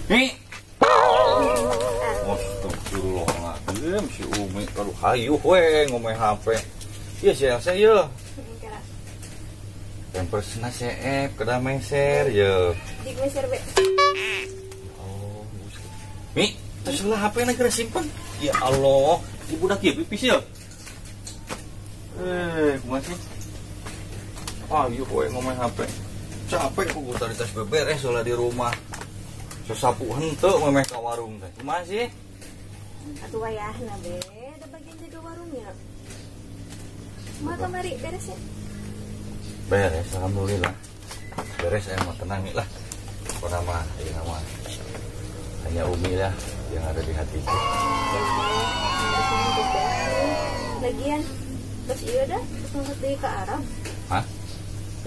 Mi. Astagfirullahaladzim, si Umi aduh hayuh we ngomong HP. Iya si Elsa ye. Pampersna seep kedah meser ye. Di meser be. Oh, Mi, terus lah HP na kira simpen. Ya Allah, si budak ieu pipis ye. Kumaha sih? Hayuh we ngomong HP. Capek ku tadi tas beberes lah di rumah. Sesapu henteu memeh ka warung teh. Kumaha sih? Atuh wayahna be, ada bagian jaga warungnya. Kumaha kamari beres ya? Beres, alhamdulillah. Beres emang tenang lah. Pokoknya mah ieu mah hanya Umi lah yang ada di hatiku. Lagian terus ieu dah ketemu deui ka Arab. Hah?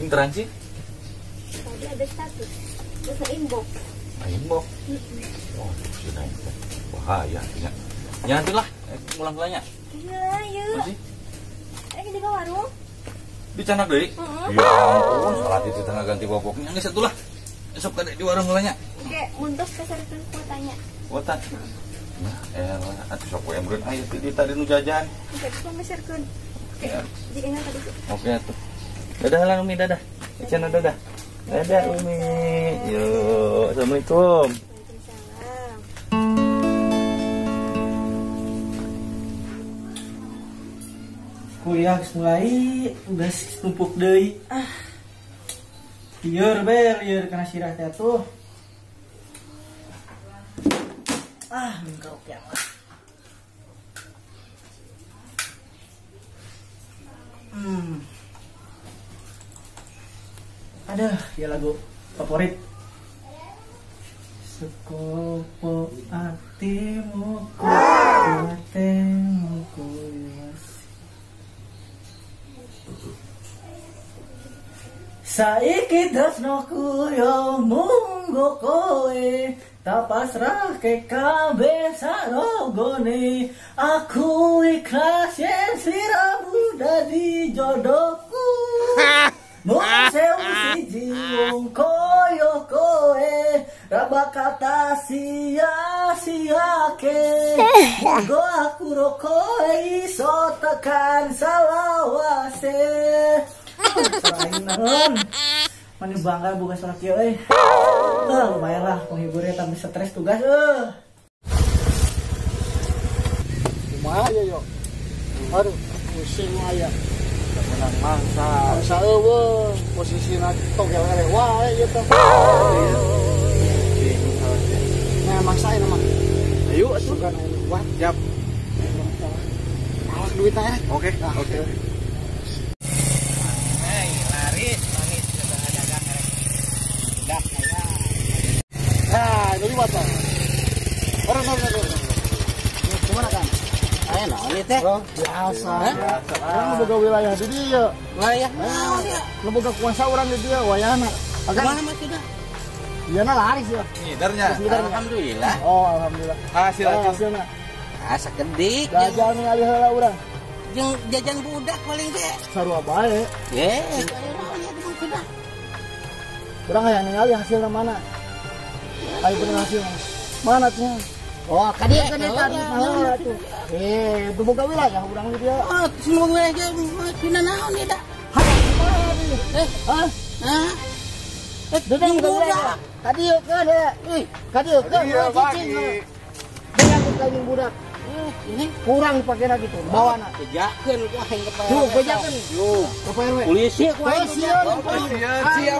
Interan sih? Tadi ada status. Terus inbox. Inbox. Wah, sudah itu. Bahaya nya. Nyanti lah, pulang kelanya. Iya, iya. Ke jaga warung. Dicanak deui? Ya ampun, salah di tengah ganti popoknya. Geus atuh lah. Esok kade di warung kelanya. Oke, muntos kasarkeun kuotanya. Kuota. Nah, elah atuh sok we meureun aya ti tadi nu jajan. Oke, terus meserkeun. Oke, jika ingat tadi. Oke atuh. Dadah lah Umi, dadah. Icana dadah. Dadah Umi. Yo, assalamualaikum. Waalaikumsalam. Kuliah mulai geus numpuk deui. Ah. Lieur ber, lieur kana sirah teh atuh. Ah, mingkau kiamat. Aduh, ya lagu favorit. Sekopo atimu ku atemu ku. Saiki tresnoku yo munggo kowe tak pasrahke kabeh sarogone, aku ikhlas yen sliramu dadi jodohku. Mung sewu siji wong koyo kowe ra bakal tak sia-siake. Muga aku ro kowe iso tekan salawase. Selain naon, mani bangga buka suara kieu euy. Lumayan lah penghiburnya tapi stres tugas euy. Kumaha ya yo? Aduh, pusing aya. Menang mangsa. Mangsa eueuh, posisina togel eleh wae ieu teh. Bingung salah. Nah, maksa ieu mah. Ayo atuh kan anu kuat. Siap. Malak duit teh. Oke, oke. Hei, laris manis dagang erek. Udah kaya. Nah, ini buat apa? Orang. Gimana kan? Ayo naon ieu teh? Biasa. Urang boga wilayah di dieu. Wilayah naon ieu? Nu boga kuasa urang di dieu wayahna. Kumaha maksudna? Ieu na laris ya. Ngidernya. Alhamdulillah. Oh, alhamdulillah. Hasilna. Ah, sakedik. Jajan ngalih heula urang. Jeung jajan budak paling ge. Sarua bae. Ye, aya naon ieu maksudna? Urang hayang ningali hasilna mana? Ayo bener hasilna. Mana tuh? Oh, kadieu kan tadi naon atuh. Itu boga wilayah urang di dieu. Oh, semua wilayah ge maksudna naon ieu da? Hah, Hah? Dedeng boga wilayah. Kadieu keun heuh. Euy, kadieu keun cicing. Dedeng ka jeung budak. Ini kurang dipakena gitu. Bawana. Bejakeun ku aing ka Pak RW. Tuh, bejakeun. Ke Pak RW. Polisi ku aing. Siap.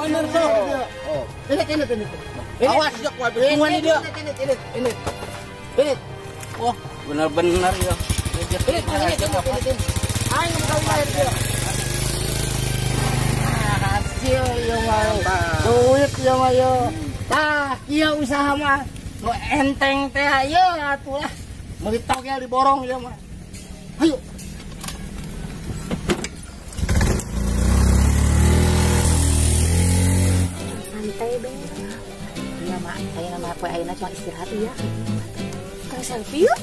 Bener tuh. Oh. Ini. Awas jok ku aing di dieu. Ini. Ini. Wah, bener-bener ya. Ini. Aing buka wilayah dia. Hasil ieu mah. Duit ieu mah yo. Tah, ieu usaha mah. Nu enteng teh ieu atuh lah. Meuli togel diborong ieu mah. Hayu. Santai be. Iya mak, saya nama poe ayeuna cuma istirahat ya. Kang selfie yuk.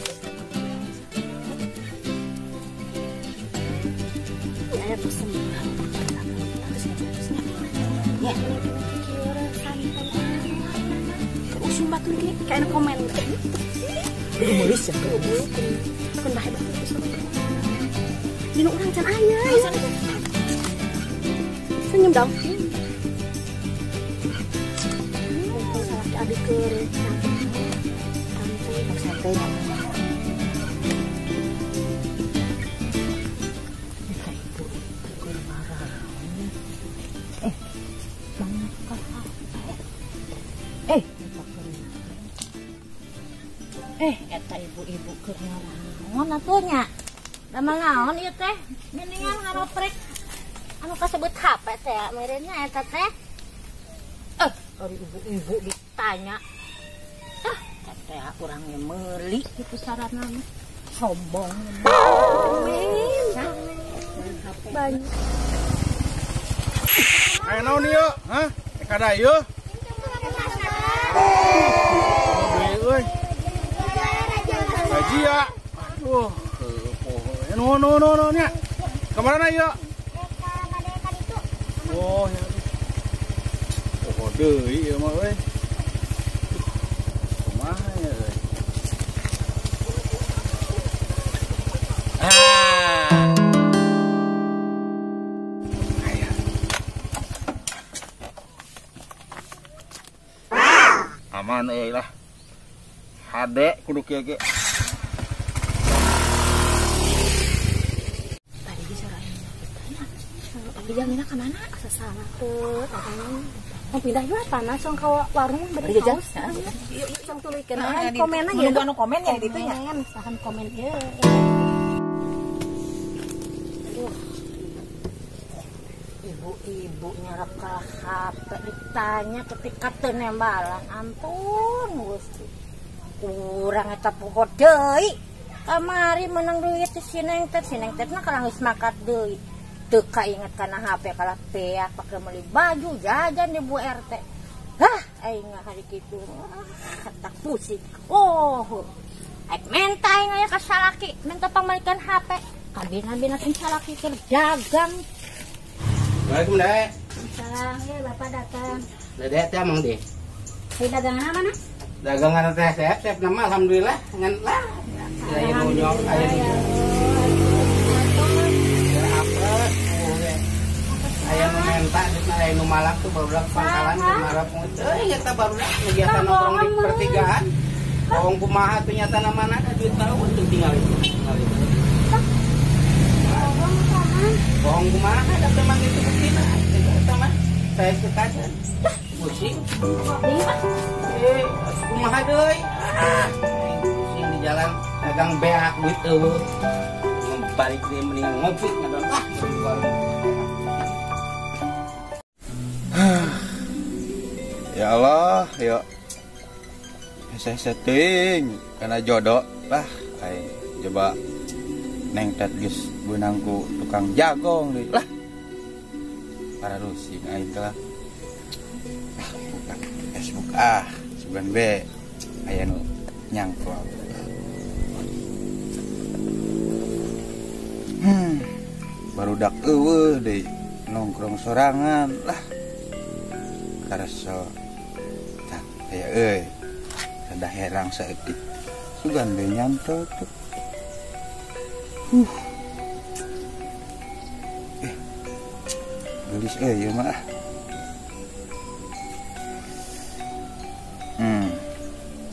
Ya pesen. Ya. Usum batu Tuh gini kayak komen. Gemelis ya. Kun bae bae. Dinu urang can aya. Senyum dong. Mumpung salaki abi keur santai, santai. Eta ibu-ibu keur naon atuh nya? Damel naon ieu teh? Mendingan ngaroprek anu kasebut HP teh meureunnya eta teh. Ari ibu-ibu ditanya. Ah, teh urang ge meuli kitu sarana mah. Sombong. Banyak. Aya naon ieu? Hah? Kada ieu? Euy. Gaji ya. Aduh, no no no no nya. Kemana ieu? Oh, ya. Oh, deui ieu mah euy. Kumaha ya euy. Ah. Aman euy lah. Hade kudu kieu ge. Jamina ke mana? Asa salah tuh, mau pindah juga tanah, song ke warung beri jajan. Yuk, yuk, song tulikeun komen aja. Nunggu anu komen ya di ditu nya. Silahkan komen ya. Ibu-ibu nyarap ke HP ditanya ketika teu nembalan. Ampun Gusti. Kurang eta poho deui. Kamari menang duit ti si Neng Tet, si Neng Tet mah kalah geus makat deui. Teu kainget kana HP kalah peak pake meuli baju jajan di Bu RT. Hah, aing hari kitu. Tak pusing. Oh. Aing menta aing aya ka salaki, minta pamalikan HP. Kabina-bina teh salaki keur dagang. Assalamualaikum, Dek. Salam, ya Bapak datang. Dek teh mang deh. Hei dagangan mana? Dagangan teh sehat nama alhamdulillah ngan lah. Aya nu nyok aya nu. Aya nu menta geus aya nu malak tuh barudak pangkalan kumarap euy nyata barudak nu biasa nongkrong di pertigaan. Bohong kumaha tuh nyata namana da duit tahu tuh tinggal itu. Bohong kumaha da memang itu buktina. Eta mah saya suka aja. Pusing. Kumaha deui? Pusing di jalan dagang beak duit eueuh. Balik deui mendingan ngopi ngadon ah di warung. Ya Allah, yuk. Saya setting karena jodoh lah, ay coba Neng Tet geus beunang ku tukang jagong deui lah. Para rusing aing teh lah. Ah, buka Facebook ah, sugan be aya nu nyangkol. Barudak eueuh deui nongkrong sorangan lah. Karesel. Tah aya euy. Rada herang saeutik. Sugan be nyantol tuh. Gelis euy ieu mah.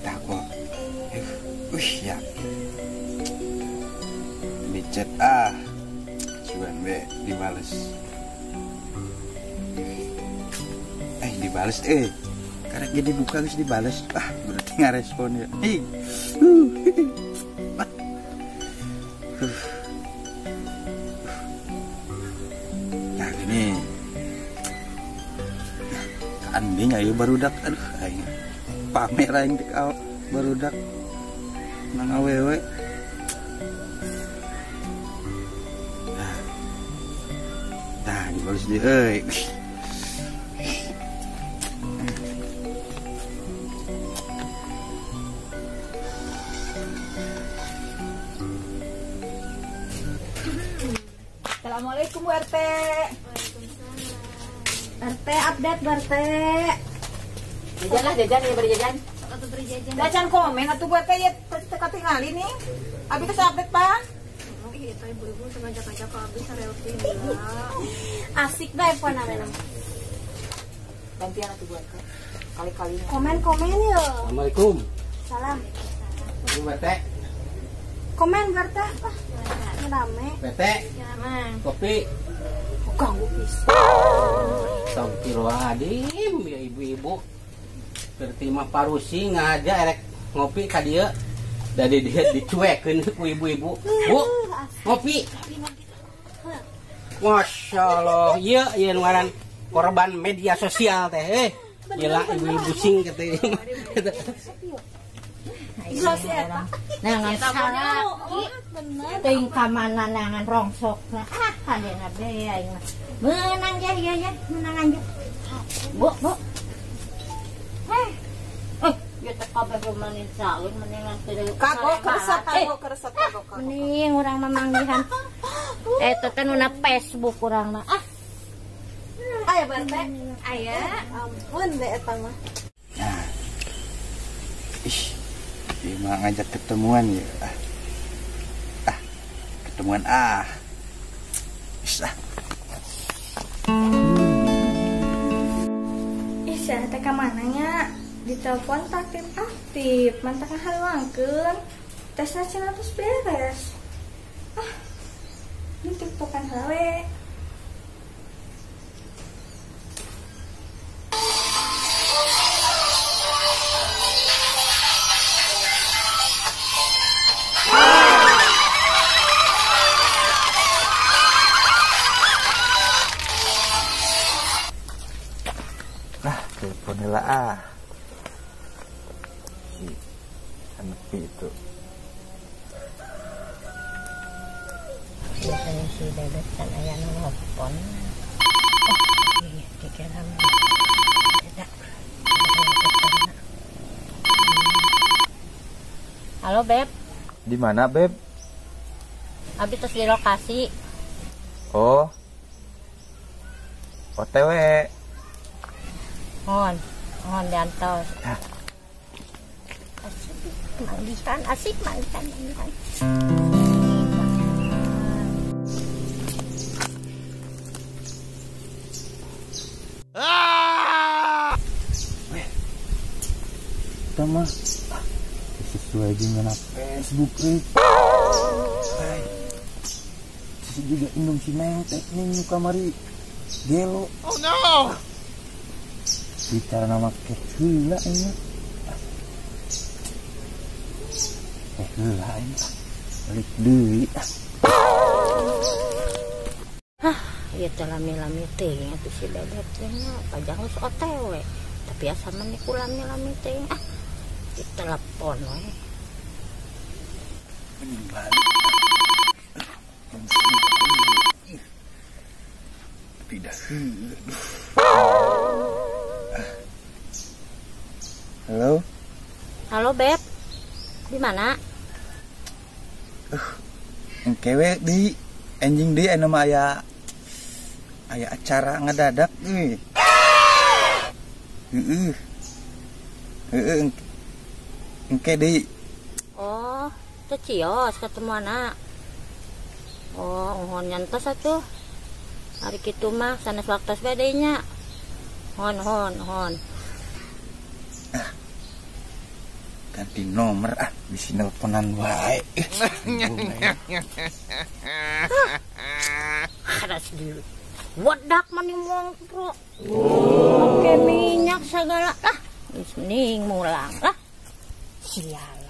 Tah kok. Wih ya. Di chat ah. Sugan be dibales. Dibales karek jadi buka geus dibales. Ah, berarti ngarespon ya. Nah gini. Anjing ayo barudak aduh aing. Pamer aing teh barudak nang awewe. Tah dibales deui euy. Assalamualaikum Bu RT. Waalaikumsalam. RT update Bu RT. Jajan lah jajan ya beri jajan. atuh beri jajan. Dacan komen atuh buat teh ya teu katingali nih. Abi teh update pan. Ih, eta ibu-ibu teu ngajak-ngajak ka abi sarelpi gila. Asik bae pon arena. Gantian atuh buat ke. Kali-kali. Komen-komen yo. Assalamualaikum. Salam. Bu Bete. Komen berteh. Ah, rame. Bete. Kopi. Ganggu pisan. Astagfirullahaladzim ya ibu-ibu. Berarti mah parusi ngaja erek ngopi ka dieu. Dari dia dicuekeun ku ibu-ibu. Bu, ngopi. Masya Allah, ieu ieu ngaran korban media sosial teh. Gila ibu-ibu sing katanya. Nangan salaki teuing ka mana nangan rongsok. Ah, hadena be aing mah. Meunang ya ya ya, meunang anjir. Bu, bu. Heh. Ya teh kabeh mending saeun mendingan teu kagok keresep, kagok keresep, kagok. Mending urang mamanggihan. Eta teh nu na Facebook urang mah. Ah. Aya barte. Aya. Ampun deh eta mah. Nah. Ih. Dia mah ngajak ketemuan ya. Ah. Ketemuan ah. Ih, ah. Ih, sia teh ka mana nya? Ditelepon tak aktif-aktif, mantak ngahaluangkeun. Tesna cenah terus beres. Ah. Ini tiktokan heula we. Nah, telepon heula ah. Si Anepi itu. Biasanya si Bebet kan aya nu nelpon. Oh, iya dikira mah. Tidak. Halo Beb. Di mana Beb? Abi terus di lokasi. Oh. OTW. Mohon, mohon diantos. Asik, manggihan, asik, manggihan, manggihan. Ah! Weh, kita mah sesuai dengan Facebook eh. Hai, juga indung si Neng teh ning nu kamari gelo. Oh no. Bicara nama heula ini. Heula ini. Balik deui. Hah, ieu teh lami-lami teh atuh si Bebet teh nya pajang geus OTW. Tapi asa meni ku lami-lami teh. Ah, ditelepon we. Mending balik. Tidak. Halo. Halo Beb. Di mana? Engke we di anjing di anu mah aya acara ngadadak euy. Heeh. Heeh. Engke di. Oh, teu cios ketemuanna. Oh, mohon nyantos atuh. Hari kitu mah sanes waktos bae deui nya. Hon hon hon. Ah. Ganti nomor ah, bisi nelponan wae. Keras dulu. Wadak mani mongpro. Oke minyak segala lah. Geus mending mulang lah. Sial.